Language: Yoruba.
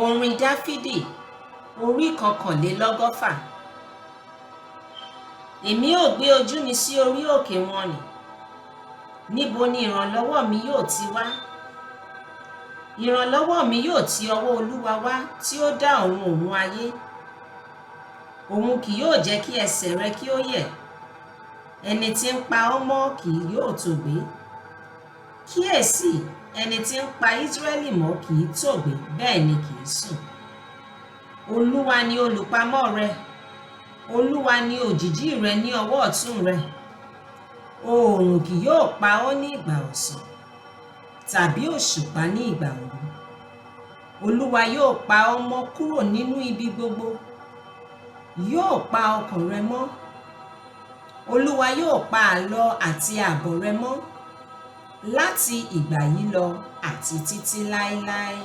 Orin Dáfídì orí 101. Èmi ó gbé ojú mi sí orí òkè wọnnì. Níbo ni ìrànlọ́wọ́ mi yóò ti wá? Ìrànlọ́wọ́ mi yóò ti ọwọ́ Olúwa wá tí ó dá ọ̀run òun ayé. Òun kì yóò jẹ́ kí ẹsẹ̀ rẹ kí ó yẹ̀. Ẹni tí ń pa ọ́ mọ́ kì yóò tòògbé. Kíyèsí, ẹni tí ń pa Ísírẹ́lì mọ́ kì í tòògbé, bẹ́ẹ̀ ni kì í sùn. Olúwa ni olùpamọ́ rẹ. Olúwa ni òjìjí rẹ ní ọwọ́ ọ̀tún rẹ. Oòrùn kì yóò pa ọ́ ní ìgbà ọ̀sán, tàbí òṣùpá ní ìgbà òru. Olúwa yóò pa ọ́ mọ́ kúrò nínú ibi gbogbo. Yóò pa ọkàn rẹ mọ́. Olúwa yóò pa àlọ àti àbọ̀ rẹ mọ́ láti ìgbà yìí lọ àti títí láéláé.